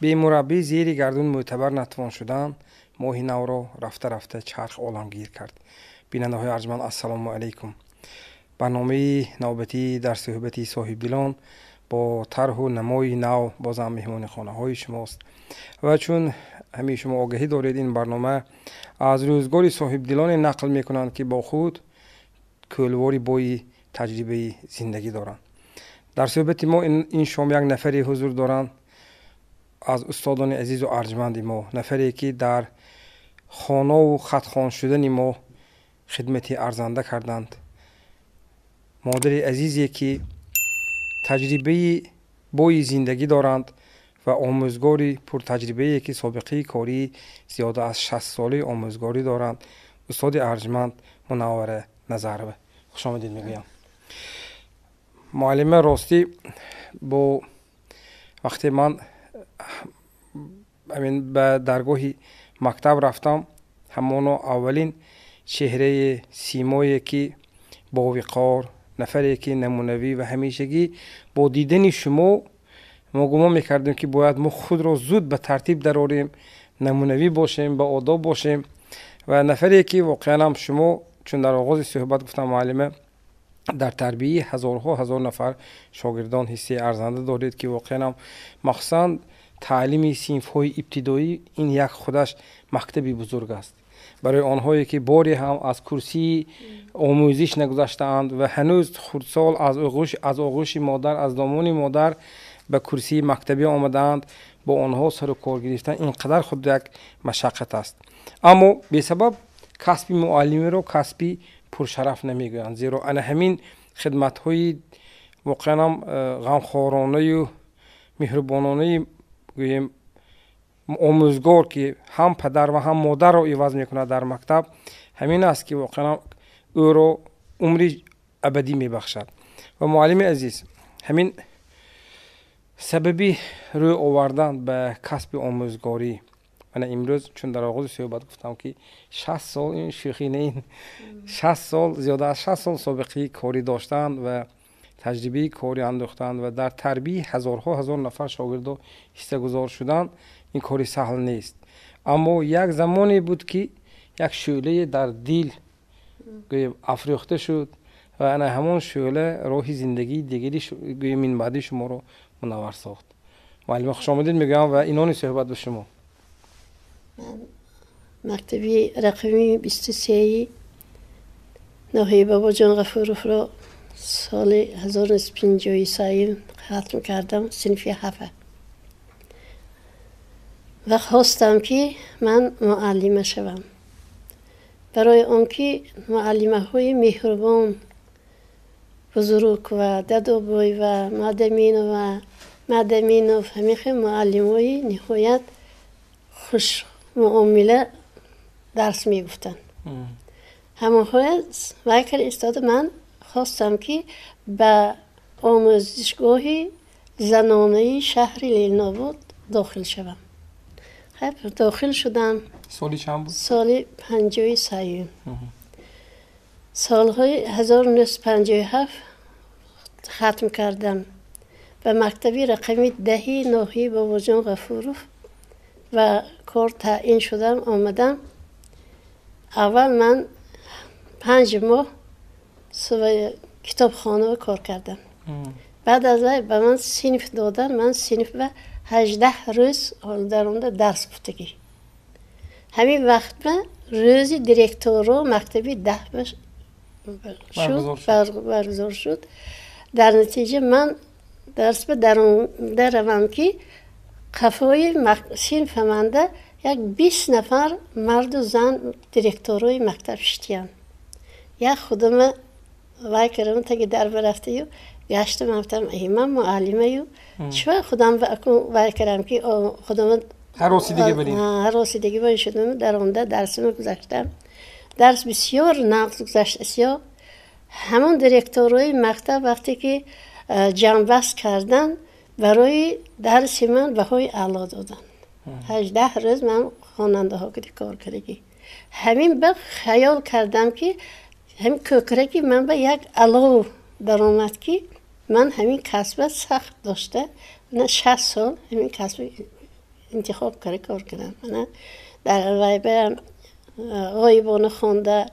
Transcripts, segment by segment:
Бемураббӣ зери гардун мӯътабар натавон шудан, моҳи навро рафта-рафта чарх оламгир кард. Бинандаҳои арҷманд, ассалому алайкум. Барномаи навбатӣ дар суҳбати соҳибдилон бо тарҳу намои нав бозам меҳмони хонаҳои шумост. Ва чун ҳамаи шумо огаҳӣ доред, ин барнома аз рӯзгори соҳибдилоне нақл мекунанд, ки бо худ кӯлвори бои таҷрибаи зиндагӣ доранд. Дар суҳбати мо ин шом як нафаре ҳузур доранд аз устодони азизу арҷманди мо, нафаре ки дар хонову хатхон шудани мо хидмати арзанда карданд, модари азизе ки таҷрибаи бои зиндагӣ доранд ва омӯзгори пуртаҷрибае ки собиқаи кории зиёда аз 60-солаи омӯзгорӣ доранд, устоди арҷманд Мунаввара Назарова. Хушомадид мегӯям, муаллима. Ростӣ, бо вақте ман ҳамин ба даргоҳи мактаб рафтам, ҳамоно аввалин чеҳраи симое ки бовиқор, нафаре ки намунавӣ ва ҳамешагӣ бо дидани шумо мо гумон мекардем, ки бояд мо худро зуд ба тартиб дарорем, намунавӣ бошем, ба одоб бошем, ва нафаре ки воқеан ҳам шумо, чун дар оғози суҳбат гуфтам, муаллима, дар тарбияи ҳазорҳо ҳазор нафар шогирдон ҳиссаи арзанда доред, ки воқеан ҳам махсусан таълими синфҳои ибтидоӣ ин як худаш мактаби бузург аст барои онҳое ки боре ҳам аз курсии омӯзиш нагузаштаанд ва ҳанӯз хурдсол аз оғӯши модар, аз домони модар ба курсии мактабӣ омадаанд. Бо онҳо сару кор гирифтан ин қадар худ як машаққат аст. Аммо бесабаб касби муаллимиро касби пуршараф намегӯянд, зеро ана ҳамин хидматҳои воқеан ҳам ғамхоронаю меҳрубононаи, гӯем, омӯзгор, ки ҳам падар ва ҳам модарро иваз мекунад дар мактаб, ҳамин аст ки воқеан ӯро умри абадӣ мебахшад. Ва, муаллими азиз, ҳамин сабаби рӯй овардан ба касби омӯзгорӣ, мана имрӯз, чун дар оғози суҳбат гуфтам, ки 60 сол, ин шӯхӣ не, ин 60 сол, зиёда аз 60 сол собиқаи корӣ доштанд ва таҷрибаи корӣ андохтанд ва дар тарбияи ҳазорҳо ҳазор нафар шогирдо ҳиссагузор шуданд, ин кори саҳл нест. Аммо як замоне буд, ки як шӯълае дар дил, гӯем, афрӯхта шуд ва ана ҳамон шӯъла роҳи зиндагии дигари, гӯем, минбаъди шуморо мунаввар сохт. Муаллима, хушомадид мегӯям ва инони суҳбат ба шумо. Мактаби рақами 23-и ноҳияи Бобоҷон Ғафуровро соли 1953 хатм кардам, синфи ҳафта, ва хостам, ки ман муаллима шавам, барои он ки муаллимаҳои меҳрубон Бузургова, Дадобоева, Мадаминова, Мадаминов, ҳамин хел муаллимҳои ниҳоят хушмуомила дарс мегуфтанд. Ҳамонҳоя вай карда истода, ман хостам, ки ба омӯзишгоҳи занонаи шаҳри Ленинобод дохил шавам. Дохил шудам. Соли чанд буд? Соли 53-юм. Солҳои 1957 хатм кардам, ба мактаби рақами 10-и ноҳияи Бобоҷон Ғафуров ва кор таъин шудам. Омадам, аввал ман 5 моҳ китобхона кор кардам. Баъд аз вай ба ман синф додан. Ман синф ба 18 рӯз дар онда дарс гуфтагӣ. Ҳамин вақт ба рӯзи директоро мактаби 10 баргузор шуд. Дар натиҷа ман дарс ба даронда равам, ки қафои синфаманда як 20 нафар марду зан директорои мактаб шитиянд. Як худама вай кардам, таги дарба рафтаю гаштам, гуфтам: «Ман муаллимаю, чива худам вай кардам, ки худама ҳаросидагӣ бар шудам?» Даронда дарсима гузаштам. Дарс бисёр нағз гузашт. Ҳамон директорои мактаб вақте ки ҷамъбаст кардан, барои дарси ман баҳои аъло доданд. 18 рӯз ман хонандаҳо кор кардагӣ. Ҳамин ба хаёл кардам, ки ҳамин кӯкраки ман ба як алов даромад, ки ман ҳамин касба сахт дошта, 60 сол ҳамин касба. интихоб карда кор кардам. Мана дар вайбаам ғоибона хонда,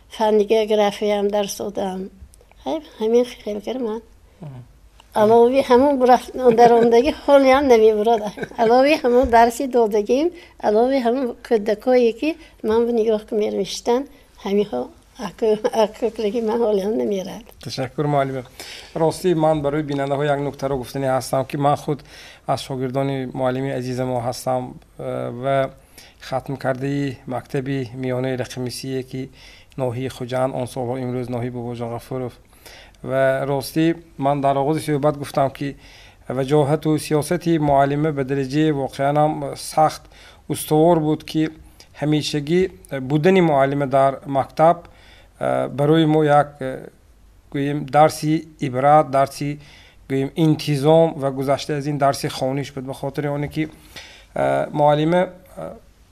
фанни географиям дарс додам. Ҳамин хел кард ман. Алови ҳамон даромадаги ҳолиам намебурад. Алови ҳамон дарси додагим, алови ҳамон кӯдакое ки ман ба нигоҳ мермиштан, ҳаминҳо акӯклаги ман ҳолиам намерад. Ташаккур, муаллима. Ростӣ ман барои бинандаҳо як нуктаро гуфтанӣ ҳастам, ки ман худ аз шогирдони муаллими азиза мо ҳастам ва хатмкардаи мактаби миёнаи рақами сие, ки ноҳияи Хуҷанд, он солҳо имрӯз ноҳияи Бобоҷон Ғафуров. Ва ростӣ ман дар оғози суҳбат гуфтам, ки ваҷоҳату сиёсати муаллима ба дараҷаи воқеанам сахт устувор буд, ки ҳамешагӣ будани муаллима дар мактаб барои мо як гӯем дарси ибрат, дарси гӯем интизом ва гузашта аз ин дарси хониш буд, ба хотири оне ки муаллима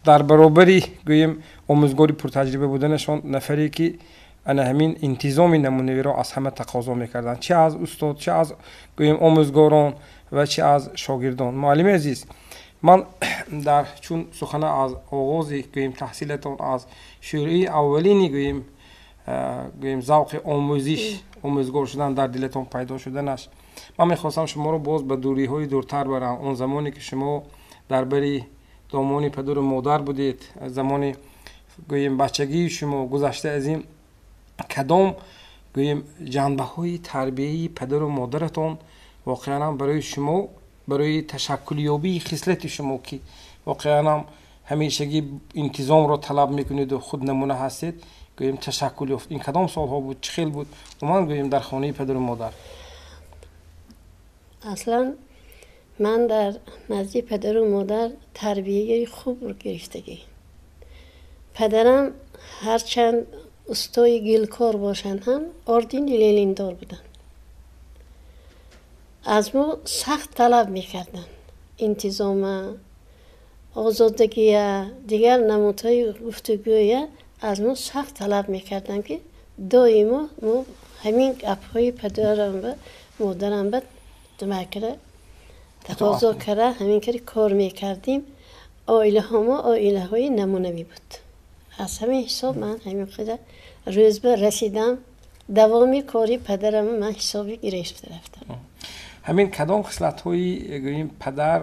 дар баробари гӯем омӯзгори пуртаҷриба буданашон нафаре ки ана ҳамин интизоми намунавиро аз ҳама тақозо мекарданд, чи аз устод, чи аз гӯем омӯзгорон ва чи аз шогирдон. Муаллими азиз, ман дар чун сухана аз оғози гӯем таҳсилатон, аз шӯрии аввалини гӯем завқи омӯзиш, омӯзгор шудан дар дилатон пайдо шуданаш, ман мехостам шуморо боз ба дуриҳои дуртар барам, он замоне ки шумо дар бари домони падару модар будед, замони гӯем бачагии шумо, гузашта аз ин кадом гӯем ҷанбаҳои тарбияи падару модаратон воқеанам барои шумо, барои ташаккулёбии хислати шумо, ки воқеанам ҳамешагӣ интизомро талаб мекунеду худ намуна ҳастед, гӯем ташаккул ёфт? Ин кадом солҳо буд, чӣ хел буд умуман гӯем дар хонаи падару модар? Аслан ман дар назди падару модар тарбияи хуб гирифтагӣ. Падарам ҳарчанд устои гилкор бошанд ҳам ордени Лениндор буданд. Аз мо сахт талаб мекарданд интизома, озодагия, дигар намудҳои гуфтугӯя аз мо сахт талаб мекарданд, ки доимо мо ҳамин гапҳои падарам ва модарам ба думакара тақозо карда, ҳамин кари кор мекардем. Оилаҳо мо оилаҳои намунавӣ буд. Аз ҳамин ҳисоб ман ҳамин қадар рӯз ба расидам, давоми кори падарам ман ҳисоби гирифта рафтам. Ҳамин кадом хислатҳои гӯем падар,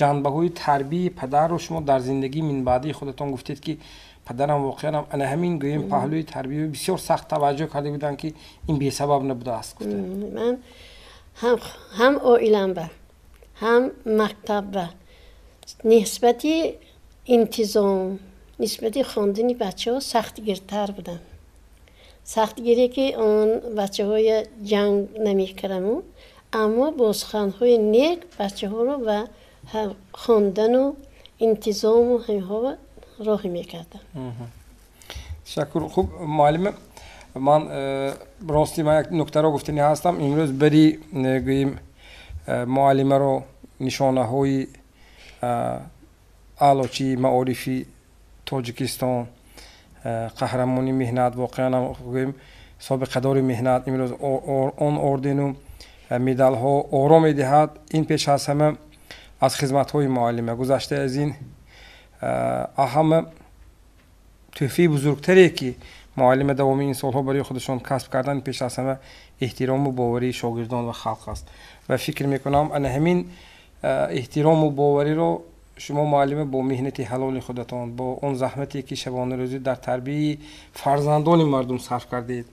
ҷанбаҳои тарбияи падарро шумо дар зиндагии минбаъдии худатон гуфтед, ки падарам воқеан ана ҳамин гӯем паҳлӯи тарбияи бисёр сахт таваҷҷӯҳ карда буданд, ки ин бесабаб набудааст гуфта? Ман ҳам оиламба, ҳам мактабба нисбати интизом, нисбати хондани бачаҳо сахтгиртар будам. Сахтгире ки он бачаҳоя ҷанг намекардаму, аммо бо суханҳои нек бачаҳоро ба хондану интизому ҳаминҳо роҳӣ мекардам. Ташаккур. Хуб, муаллима, ман рости ман як нуктаро гуфтанӣ ҳастам. Имрӯз бари гӯем муаллимаро нишонаҳои аълочии маорифи Тоҷикистон, қаҳрамони меҳнат, воқеан гӯем собиқадори меҳнат, имрӯз он ордену медалҳо оро медиҳад. Ин пеш аз ҳама аз хизматҳои муаллима. Гузашта аз ин ҳама тӯҳфаи бузургтаре ки муаллима давоми ин солҳо барои худашон касб кардан, пеш аз ҳама эҳтирому боварии шогирдон ва халқ аст. Ва фикр мекунам ана ҳамин эҳтирому бовариро шумо муаллима бо меҳнати ҳалоли худатон, бо он заҳмате ки шабонарӯзӣ дар тарбияи фарзандони мардум сарф кардед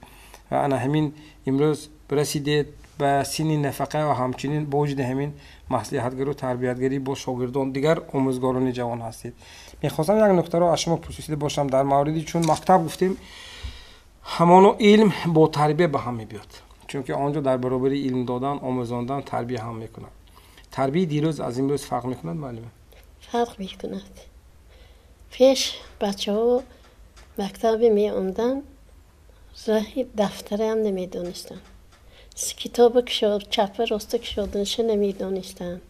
ва ана ҳамин имрӯз расидед ба синни нафақа ва ҳамчунин бо вуҷуди ҳамин маслиҳатгару тарбиятгарӣ бо шогирдон, дигар омӯзгорони ҷавон ҳастед. Мехостам як нуктаро аз шумо пурсида бошам дар мавриди, чун мактаб гуфтем, ҳамоно илм бо тарбия ба ҳам мебиёд, чунки он ҷо дар баробари илм додан, омӯзондан тарбия ҳам мекунад. Тарбияи дирӯз аз имрӯз фарқ мекунад, муаллима? Фарқ мекунад. Пеш бачаҳо мактабе меомданд, роҳи дафтараам намедонистанд, китоба чапа роста кушоданаша намедонистанд.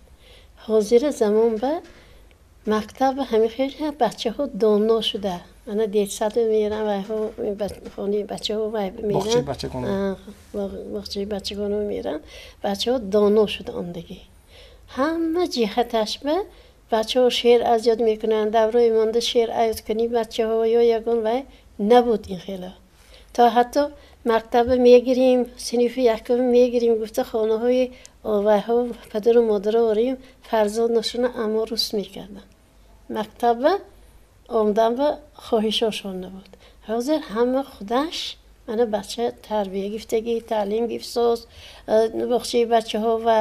Ҳозира замон ба мактаба ҳамин хел бачаҳо доно шуда, ана детсадо меран, вайҳо хонаи бачаҳо вай меран, боғчаи бачагоно меран, бачаҳо доно шуда омдагӣ. Ҳама ҷиҳаташ ба бачаҳо шеър аз ёд мекунанд, давраи монда шеър аёд кунӣ бачаҳо ё ягон вай набуд ин хело. То ҳатто мактаба мегирим, синфи якум мегирим, гуфта хонаҳои вайҳо падару модаро орем, фарзандашона аммо рус мекарданд. Мактаба омадан ба хоҳишошон набуд. Ҳозир ҳама худаш мана бача тарбия гирифтагӣ, таълим гирифтсоз, боғчаи бачаҳо ва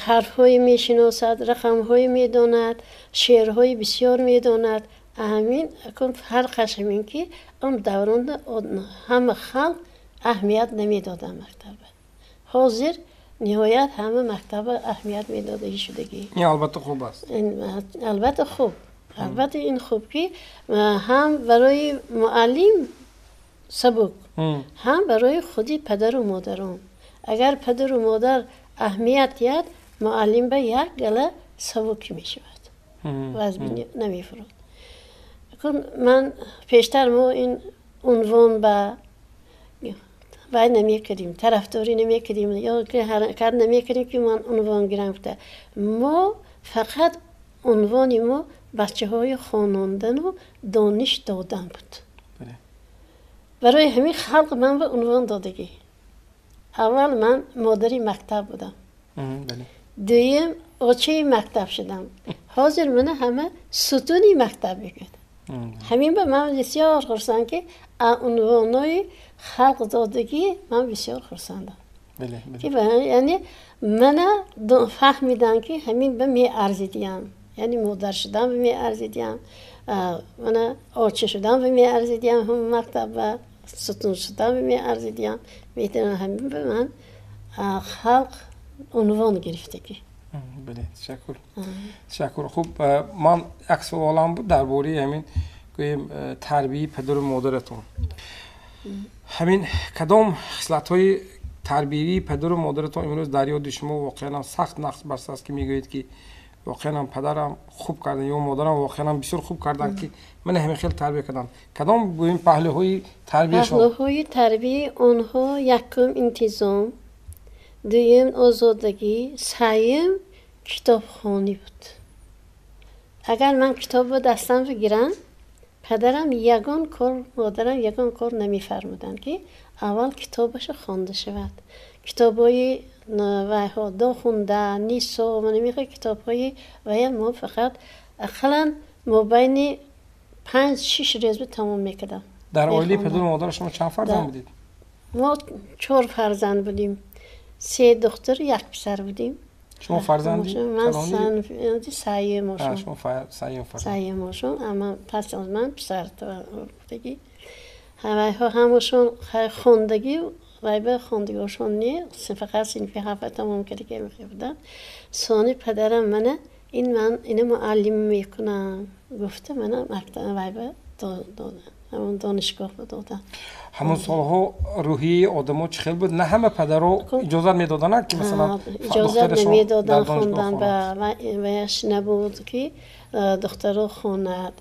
ҳарфҳое мешиносад, рақамҳое медонад, шеърҳои бисёр медонад. Ҳамин фарқаш ҳамин ки он давронда ҳама халқ аҳамият намедоданд мактаба. Ҳозир ниҳоят ҳама мактаба аҳамият медодагӣ шудагӣ. Ин албатта хуб аст. Албатта хуб. Албатта ин хуб ки ҳам барои муаллим сабук, ҳам барои худи падару модарон. Агар падару модар аҳамият диҳад, муаллим ба як гала сабукӣ мешавад, вазн намефурод. Ман пештар мо ин унвон ба вай намекардем, тарафдорӣ намекардем, ё ҳаракат намекардем ки ман унвон гирам. Мо фақат унвони мо бачаҳои хонондану дониш додан буд. Барои ҳамин халқ ман ба унвон додагӣ. Аввал ман модари мактаб будам, дуюм очаи мактаб шудам. Ҳозир мана ҳама сутуни мактаб мегӯяд. Ҳамин ба ман бисёр хурсанд ки унвонои халқ додагӣ ман бисёр хурсандам. Яъне мана фаҳмидам ки ҳамин ба меарзидиям, яъне модар шудан ба меарзидиям, мана оча шудан ба меарзидиям, ҳам мактаб ба сутун шудан ба меарзидиям. Метавонам ҳамин ба ман халқ унвон гирифтагӣ. Бале, ташаккур. Ташаккур. Хуб, ман як суолам буд дар бораи ҳамин гӯем тарбияи падару модаратон. Ҳамин кадом хислатҳои тарбиявии падару модаратон имрӯз дар ёди шумо воқеан сахт нақш бастааст ки мегӯед ки воқеан падарам хуб карданд ё модарам воқеан бисёр хуб карданд ки ман ҳамин хел тарбия карданд? Кадом гӯем паҳлӯҳои тарбияшон? Паҳлӯҳои тарбияи онҳо якум интизом, дуюм озодагӣ, сеюм китобхонӣ буд. Агар ман китобро дастам бигирам, падарам ягон кор, модарам ягон кор намефармуданд ки аввал китобашо хонда шавад. Китобҳои вайҳо Дохунда, Нисо, мехоҳ китобҳои вая мо фақат ақаллан мобайни 5-6 рӯз тамом мекардам. Дар оилаи падару модар шумо чанд фарзанд будед? Мо 4 фарзанд будем. 3 духтар, 1 писар будем. Шумо фарзанди? Ман сеюм ошон. Шумо сеюм фарзанд. Сеюм ошон, аммо пас аз ман писар будагӣ. Ҳамаҳо ҳамашон хондагӣ, вай ба хондагиашон не, фақат синфи 7 тамом карда буданд. Сони падарам мана ин ман ина муаллим мекунам гуфта мана мактаб вай ба доданд. Ҳамон донишгоҳ доданд. Ҳамон солҳо рӯҳияи одамо чӣ хел буд? На ҳама падаро иҷозат медоданд ки масалан иҷозат намедоданд хондан ба ваяш набуд ки духтаро хонад.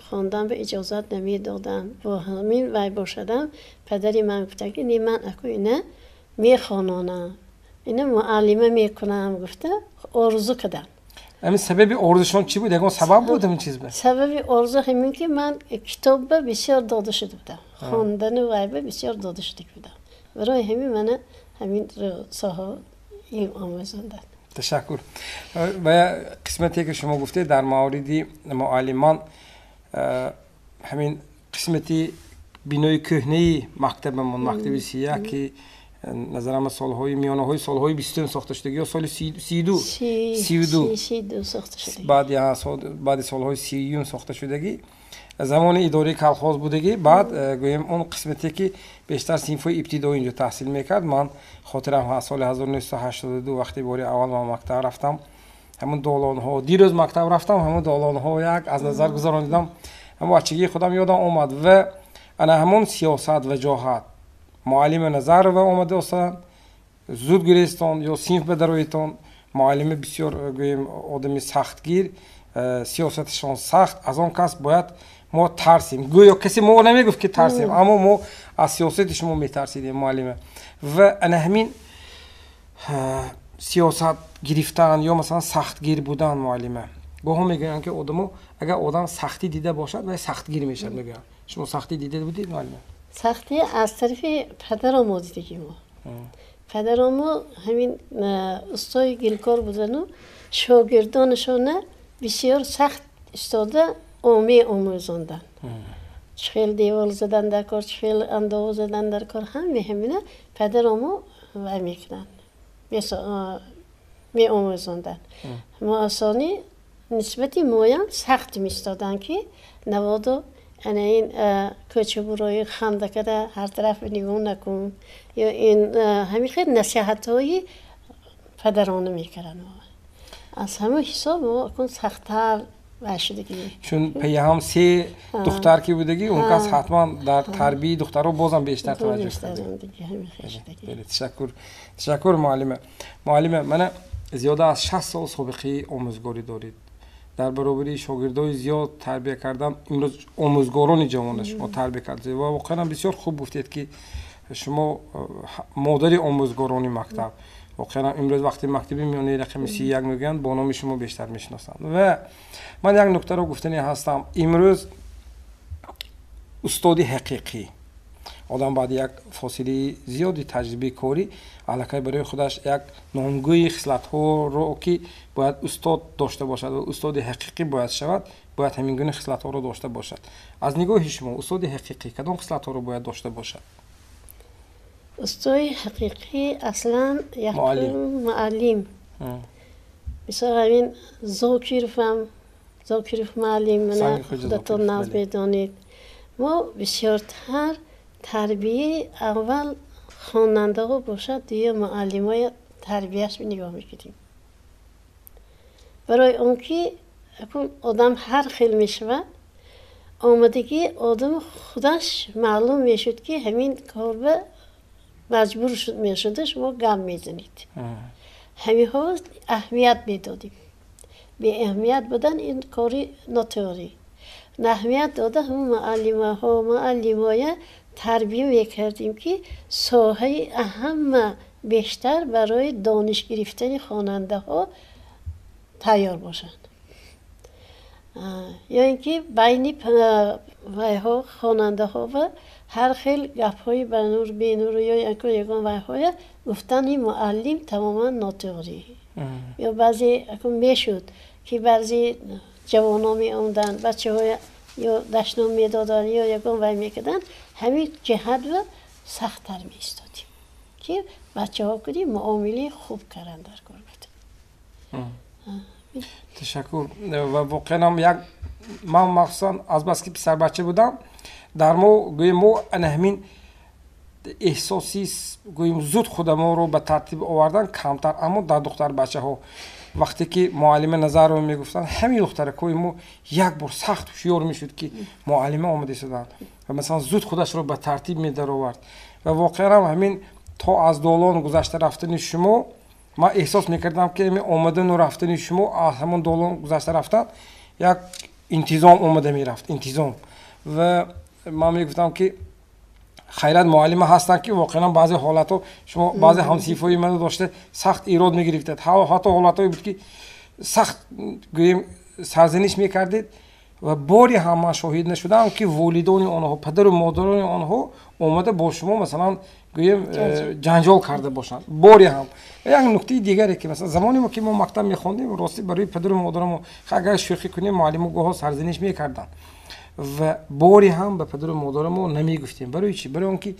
Хондан ба иҷозат намедоданд. Бо ҳамин вай бошадам падари ман гуфта ки не, ман аку ина мехононам, ина муаллима мекунам гуфта орзу кардам. Ҳамин сабаби орзушон чӣ буд? Ягон сабаб буд ҳамин чиз? Сабаби орзу ҳамин ки ман китобба бисёр дода шуда будам, хондану вайба бисёр дода шуда будам. Барои ҳамин мана ҳамин соҳа илм омӯзонданд. Ташаккур. Ва қисмате ки шумо гуфтед дар мавриди муаллимон, ҳамин қисмати бинои кӯҳнаи мактабамон, мактаби 31 ки назарам солҳои миёнаҳои солҳои 20 сохта шудагӣ ё соли 32 сохта шудагӣ, баъди солҳои 30 сохта шудагӣ, замони идораи колхоз будагӣ. Баъд гӯем он қисмате ки бештар синфҳои ибтидоӣ инҷо таҳсил мекард, ман хотирам ҳаст соли 1982 вақте бори аввал ман мактаб рафтам, ҳамон долонҳо, дирӯз мактаб рафтам, ҳамон долонҳо як аз назар гузаронидам, ҳамон бачагии худам ёдам омад ва ана ҳамон сиёсат ваҷоҳат муаллима Назарова омада останд, зуд гирестон ё синф ба дароитон. Муаллима бисёр гӯем одами сахтгир, сиёсаташон сахт, аз он кас бояд мо тарсем. Гӯё касе мо намегуфт ки тарсем, аммо мо аз сиёсати шумо метарсидем муаллима. Ва ана ҳамин сиёсат гирифтан ё масалан сахтгир будан муаллима Гоҳо мегӯянд, ки одамо агар одам сахтӣ дида бошад, вай сахтгир мешавад, мегӯянд. Шумо сахтӣ дида будед, муаллима? Сахтӣ аз тарафи падаромо дидагӣ мо. Падаромо ҳамин устои гилкор будану шогирдонашона бисёр сахт истода меомӯзонданд. Чӣ хел девор задан дар кор, чӣ хел андоғ задан дар кор, ҳаме ҳамина падаромо вай мекунанд, меомӯзонданд. Мо осонӣ нисбати моям сахт меистоданд, ки наводу ана ин кӯчабурои ханда када ҳар тараф нигоҳ накун, ё ин ҳамин хел насиҳатҳои падарона мекарданд. Аз ҳамин ҳисоб мо акун сахттар вай шудагӣ. Чун пайҳам се духтар ки будагӣ, он кас ҳатман дар тарбияи духтарҳо бозам бештар таваҷҷӯҳ кард. Ташаккур, ташаккур, муаллима. Муаллима, мана зиёда аз 60 сол собиқаи омӯзгорӣ доред. Дар баробари шогирдои зиёд тарбия кардан, имрӯз омӯзгорони ҷавонро шумо тарбия кардед ва воқеан бисёр хуб гуфтед, ки шумо модари омӯзгорони мактаб. Воқеан имрӯз вақти мактаби миёнаи рақами 31 мегӯянд, бо номи шумо бештар мешиносанд. Ва ман як нуктаро гуфтанӣ ҳастам. Имрӯз устоди ҳақиқӣ одам баъди як фосилаи зиёди таҷрибаи корӣ аллакай барои худаш як номгӯи хислатҳоро, ки бояд устод дошта бошад ва устоди ҳақиқӣ бояд шавад, бояд ҳамин гуна хислатҳоро дошта бошад. Аз нигоҳи шумо устоди ҳақиқӣ кадом хислатҳоро бояд дошта бошад? Устои ҳақиқӣ аслан якум муаллим. Мисол, ҳамин Зокировам, Зокиров муаллим, мана худатон нағз медонед. Мо бисёртар тарбияи аввал хонандаҳо бошад, дуюм муаллимоя тарбияш нигоҳ мекунем. Барои он ки одам ҳар хел мешавад, омадагии одам худаш маълум мешуд, ки ҳамин корба маҷбур мешуда, шумо гап мезанед. Ҳаминҳо аҳамият медодем. Беаҳамият будан ин кори нотеорӣ. Аҳамият дода ҳамун муаллимаҳо, муаллимоя тарбия мекардем, ки соҳаи ҳама бештар барои дониш гирифтани хонандаҳо тайёр бошанд. Ё ин ки байни вайҳо, хонандаҳо ва ҳар хел гапҳои ба нур, бенур ё ягон вайҳоя гуфтани муаллим тамоман нотеорӣ. Ё баъзе акун мешуд, ки баъзе ҷавонон меомаданд, бачаҳоя ё дашном медоданд, ё ягон вай мекарданд, ҳамин ҷиҳатро сахттар меистодем, ки бачаҳо куди муомилаи хуб карданд дар кор буд. Ташаккур. Ва воқеан ҳам як ман махсусан азбаски писарбача будам, дар мо гӯем мо ана ҳамин эҳсоси гӯем зуд худамонро ба тартиб овардан камтар, аммо дар духтарбачаҳо вақте ки муаллима Назарова мегуфтанд, ҳамин духтаракҳои мо як бор сахт ҳушёр мешуд, ки муаллима омада истоданд, ва масалан зуд худашро ба тартиб медаровард. Ва воқеан ҳам ҳамин то аз долон гузашта рафтани шумо ман эҳсос мекардам, ки ҳамин омадану рафтани шумо аз ҳамон долон гузашта рафтан як интизом омада мерафт, интизом. Ва ман мегуфтам, ки хайрат муаллима ҳастанд, ки воқеан баъзе ҳолатҳо шумо баъзе ҳамсинфҳои маро дошта сахт эрод мегирифтед, ҳатто ҳолатҳое буд, ки сахт гӯем сарзаниш мекардед, ва бори ҳам ман шоҳид нашудам, ки волидони онҳо, падару модарони онҳо омада бо шумо масалан гӯем ҷанҷол карда бошанд бори ҳам. Як нуктаи дигаре, ки масалан замоне мо ки мо мактаб мехондем, ростӣ барои падару модарамо агар шӯхӣ кунем, муаллимо гоҳо сарзаниш мекарданд ва бори ҳам ба падару модарамо намегуфтем. Барои чӣ? Барои он ки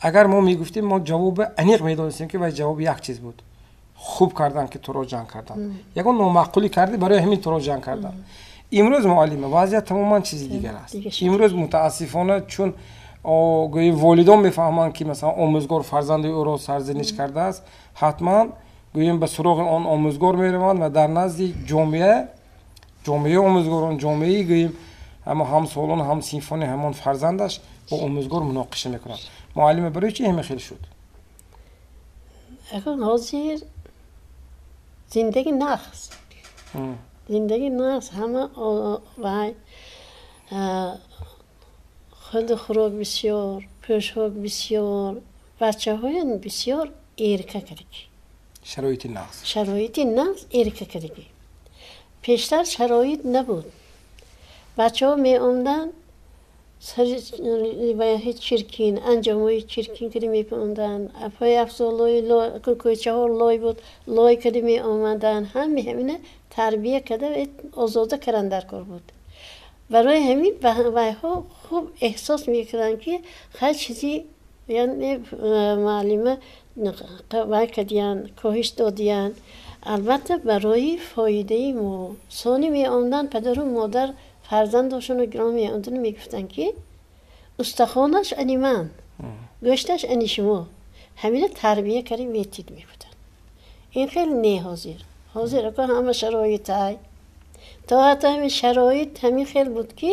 агар мо мегуфтем, мо ҷавоби аниқ медонистем, ки вай ҷавоб як чиз буд: хуб кардан, ки туро ҷанг кардан, ягон номаъқулӣ кардӣ, барои ҳамин туро ҷанг кардан. Имрӯз, муаллима, вазъият тамоман чизи дигар аст. Имрӯз мутаассифона, чун гӯи волидон мефаҳманд, ки масалан омӯзгор фарзанди ӯро сарзаниш кардааст, ҳатман гӯем ба суроғи он омӯзгор мераванд ва дар назди ҷомеа, ҷомеаи омӯзгорон, ҷомеаи гӯем ҳама ҳамсолон, ҳамсинфони ҳамон фарзандаш бо омӯзгор муноқиша мекунанд. Муаллима, барои чӣ ҳамин хел шуд? Акун ҳозир зиндагӣ нағз, зиндагӣ нағз, ҳама вай худу хӯрок бисёр, пӯшок бисёр, бачаҳоян бисёр эрка кардагӣ. Шароити нағз. Шароити нағз, эрка кардагӣ. Пештар шароит набуд. Бачаҳо меомданд, сари чиркин, анҷомҳои чиркин кида меомданд, пойафзолҳои кӯчаҳо лой буд, лой кида меомаданд. Ҳами ҳамина тарбия карда озода кардан дар кор буд. Барои ҳамин вайҳо хуб эҳсос мекарданд, ки ҳар чизи яъне муаллима вай кардиянд, коҳиш додиянд. Албатта барои фоидаи мо. Сони меомданд, падару модар фарзандошонро гирон меомданд, мегуфтанд, ки устахонаш ани ман, гӯшташ ани шумо. Ҳамина тарбия карди метид, мегуфтанд. Ин хел не ҳозир. Ҳозир ака ҳама шароит ҳай. То ҳатто ҳамин шароит ҳамин хел буд, ки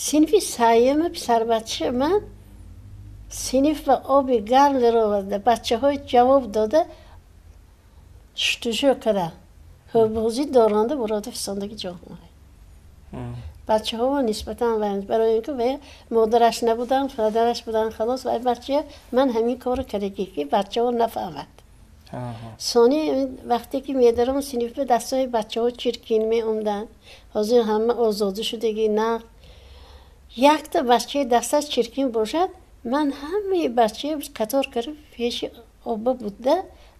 синфи сеюми писарбача ман синф ба оби гарм дароварда, бачаҳои ҷавоб дода шуштушӯ карда, ҳӯбозӣ доронда бурода фисондаги ҷоҳ. Бачаҳо нисбатан барои ин ки вай модараш набуданд, падараш буданд, халос. Вай бача ман ҳамин корро кардагӣ, ки бачаҳо нафаҳмад. Сони вақте ки медаром синф ба дастҳои бачаҳо чиркин меомданд. Ҳозир ҳама озода шудагӣ, нақд. Якта бачаи дасташ чиркин бошад, ман ҳамаи бачаи қатор карда пеши оба буда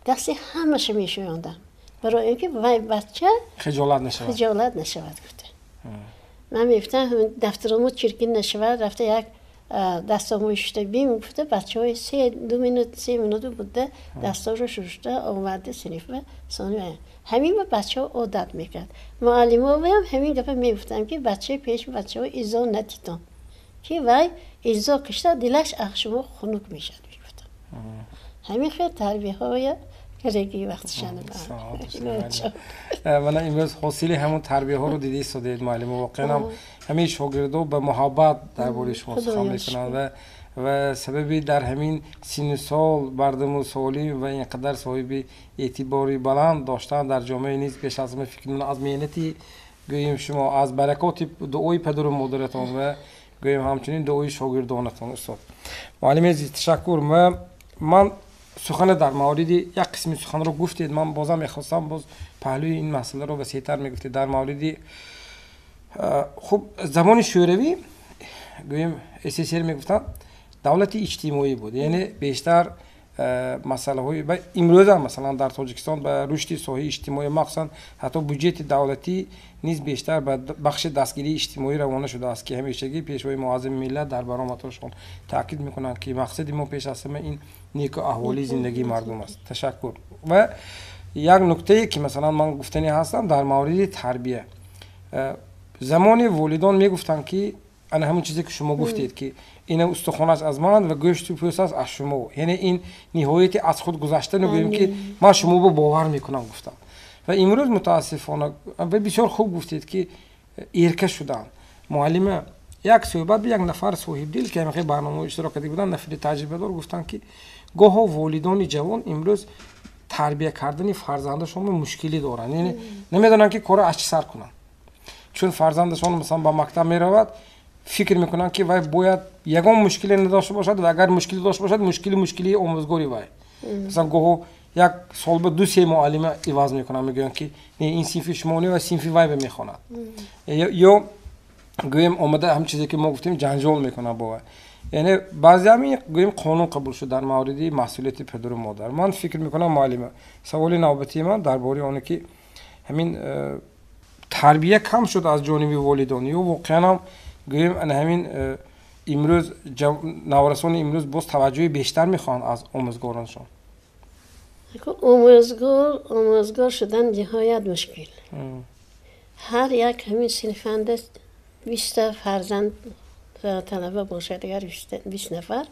дасти ҳамаша мешӯёндам. Барои ин ки вай бача хиҷолат нашавад. Хиҷолат нашавад, гуфта. Ман мегуфтам, дафтаромо чиркин нашавад, рафта як дастомои шушта бим, гуфта бачаҳои се ду минут, се минут буда дастошро шушта оварда синфба. Сони ҳамин ба бачаҳо одат мекард. Муаллимоваям ҳамин гапа мегуфтам, ки бачаи пеши бачаҳо изо натитон, ки вай изо кишта дилаш аз шумо хунук мешавад, мегуфтам. Ҳамин хел тарбияҳоя кардаги вақтшана. Мана имрӯз ҳосили ҳамон тарбияҳоро дида истодаед, муаллимо. Воқеан ҳам ҳамин шогирдо ба муҳаббат дар бораи шумо сухан мекунанд ва сабаби дар ҳамин синну сол бардаму солим ва ин қадар соҳиби эътибори баланд доштан дар ҷомеа низ пеш аз ҳама фикр мекунам аз меҳнати гӯем шумо, аз баракоти дуои падару модаратон ва гӯем ҳамчунин дуои шогирдонатон. Устод, муаллими азиз, ташаккур. Ман сухане дар мавриди як қисми суханро гуфтед, ман бозам мехостам боз паҳлӯи ин масъаларо васеътар мегуфтед дар мавриди хуб замони шӯравӣ, гӯем СССР мегуфтанд, давлати иҷтимоӣ буд, яъне бештар масъалаҳои ва имрӯзам масалан дар Тоҷикистон ба рушди соҳаи иҷтимоӣ, махсусан ҳатто буҷети давлатӣ низ бештар ба бахши дастгирии иҷтимоӣ равона шудааст, ки ҳамешагӣ пешвои муаззами миллат дар баромадҳошон таъкид мекунанд, ки мақсади мо пеш аз ҳама ин неку аҳволии зиндагии мардум аст. Ташаккур. Ва як нуктае, ки масалан ман гуфтанӣ ҳастам дар мавриди тарбия. Замони волидон мегуфтанд, ки ана ҳамон чизе, ки шумо гуфтед, ки ина устухонаш аз ман ва гӯшту пӯсташ аз шумо, яъне ин ниҳояти аз худ гузаштану гӯем, ки ман шуморо бовар мекунам, гуфтам. Ва имрӯз мутаассифона ва бисёр хуб гуфтед, ки эрка шуданд. Муаллима, як суҳбат ба як нафар соҳибдил, ки ҳамин барномаҳо иштирок карда буданд, нафари таҷрибадор, гуфтанд, ки гоҳо волидони ҷавон имрӯз тарбия кардани фарзандашонро мушкилӣ доранд, яъне намедонанд, ки корро аз чӣ сар кунанд, чун фарзандашон масалан ба мактаб меравад, фикр мекунанд, ки вай бояд ягон мушкиле надошта бошад ва агар мушкиле дошта бошад, мушкили мушкилии омӯзгори вай. Масалан, гоҳо як сол ба ду се муаллима иваз мекунанд, мегӯянд, ки не, ин синфи шумо не ва синфи вай ба мехонад, ё гӯем омада ҳам чизе, ки мо гуфтем, ҷанҷол мекунанд бо вай. Яъне баъзе ҳамин гӯем қонун қабул шуд дар мавриди масъулияти падару модар. Ман фикр мекунам, муаллима, саволи навбатии ман дар бораи оне, ки ҳамин тарбия кам шуд аз ҷониби волидон ё воқеан ҳам гӯем ана ҳамин имрӯз наврасони имрӯз боз таваҷҷӯҳи бештар мехоҳанд аз омӯзгороншон? Омӯзгор шудан ниҳоят мушкил. Ҳар як ҳамин синфанда 20-та фарзанд талаба бошад, агар 20 нафар,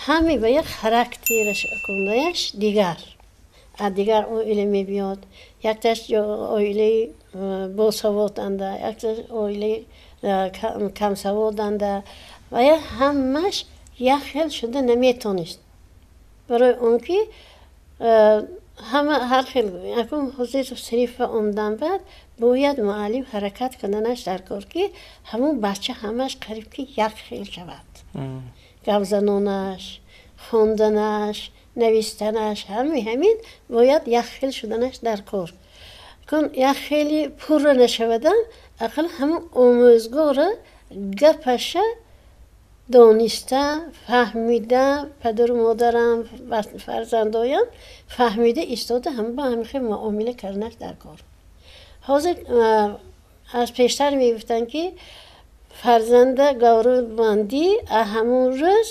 ҳаме ба як характераш кундаяш дигар аз дигар оила мебиёд. Якташ оилаи босаводанда, якташ оилаи камсаводанда ва я ҳамаш як хел шуда наметонист, барои он ки ҳама ҳар хел. Акун ҳозир синфа омадан баъд бояд муаллим ҳаракат карданаш дар кор, ки ҳамон бача ҳамаш қариб ки як хел шавад: гапзанонаш, хонданаш, навистанаш, ҳами ҳамин бояд як хел шуданаш дар кор. Кун як хеле пурра нашавадан, ақал ҳамон омӯзгора гапаша дониста, фаҳмида, падару модарам, фарзандоям фаҳмида истода, ҳама ба ҳамин хел муомила карданаш дар кор. Ҳозир аз пештар мегуфтанд, ки фарзанда гаврубандӣ, ҳамон рӯз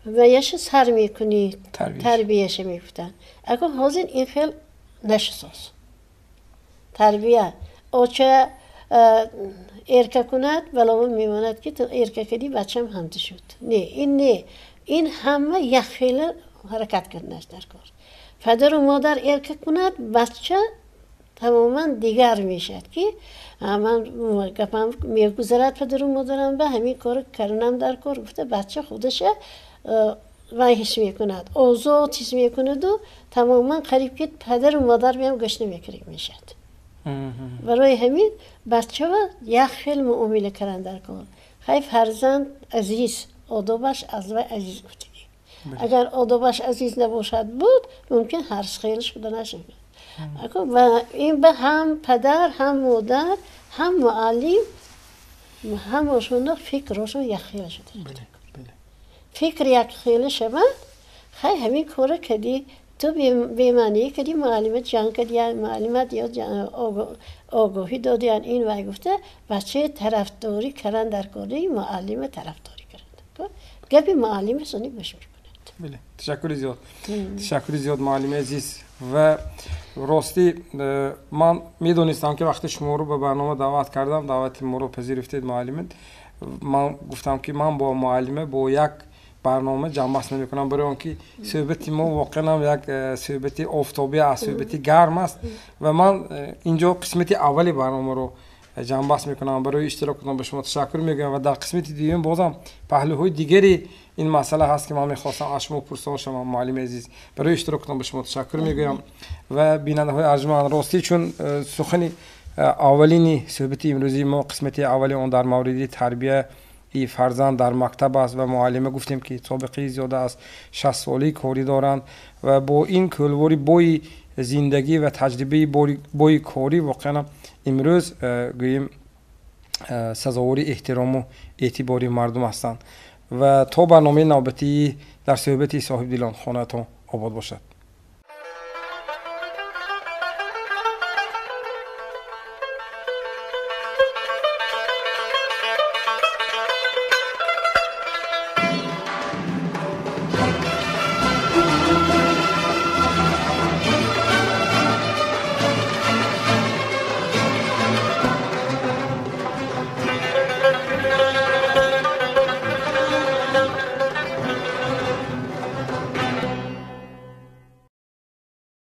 ваяша сар мекунӣ, тарбияша мегуфтанд. Акун ҳозир ин хел нашусоз. Тарбия оча эрка кунад, баловон мемонад, ки ту эрка кардӣ, бачам ҳамту шуд. Не, ин не, ин ҳама якхела ҳаракат карданаш дар кор. Падару модар эрка кунад, бача тамоман дигар мешавад, ки ман гапам мегузарад падару модарам, ба ҳамин кор карданам дар кор гуфта, бача худаша вай ҳис мекунад, озод ҳис мекунаду тамоман қариб ки падару модар меам гӯш намекунад мешавад. Барои ҳамин бачава як хел муомила кардан дар кор. Хай, фарзанд азиз, одобаш аз вай азиз гуфтагӣ. Агар одобаш азиз набошад буд, мумкин ҳар хел шуда нашавад. Ва ин ба ҳам падар, ҳам модар, ҳам муаллим, ҳамашона фикрошон якхела шуда. Фикр якхела шавад, хай, ҳамин кора кардӣ, ту бемаънӣ кардӣ, муаллимат ҷанг кардӣ, муаллимат ё огоҳӣ додиян, ин вай гуфта, бачаи тарафдорӣ кардан дар кори, муаллима тарафдорӣ кардан, гапи муаллима сони гӯш мекунад. Ташаккури зиёд, ташаккури зиёд, муаллими азиз. Ва ростӣ, ман медонистам, ки вақте шуморо ба барнома даъват кардам, даъвати моро пазируфтед, муаллима. Ман гуфтам, ки ман бо муаллима бо як барнома ҷамъбаст намекунам, барои он ки суҳбати мо воқеан як суҳбати офтобӣ аст, суҳбати гарм аст. Ва ман инҷо қисмати аввали барномаро ҷамъбаст мекунам. Барои иштирокатон ба шумо ташаккур мегӯям ва дар қисмати дуюм бозам паҳлӯҳои дигари ин масъала ҳаст, ки ман мехостам аз шумо пурсон шавам. Муаллими азиз, барои иштирокатон ба шумо ташаккур мегӯям. Ва бинандаҳои арҷманд, ростӣ, чун сухани аввалини суҳбати имрӯзии мо, қисмати аввали он дар мавриди тарбия и фарзанд дар мактаб аст ва муаллима гуфтем, ки собиқаи зиёда аз 60-солаи корӣ доранд ва бо ин кӯлвори бои зиндагӣ ва таҷрибаи бои корӣ воқеан имрӯз гӯем сазовори эҳтирому эътибори мардум ҳастанд. Ва то барномаи навбатии дар суҳбати соҳибдилон, хонаатон обод бошад.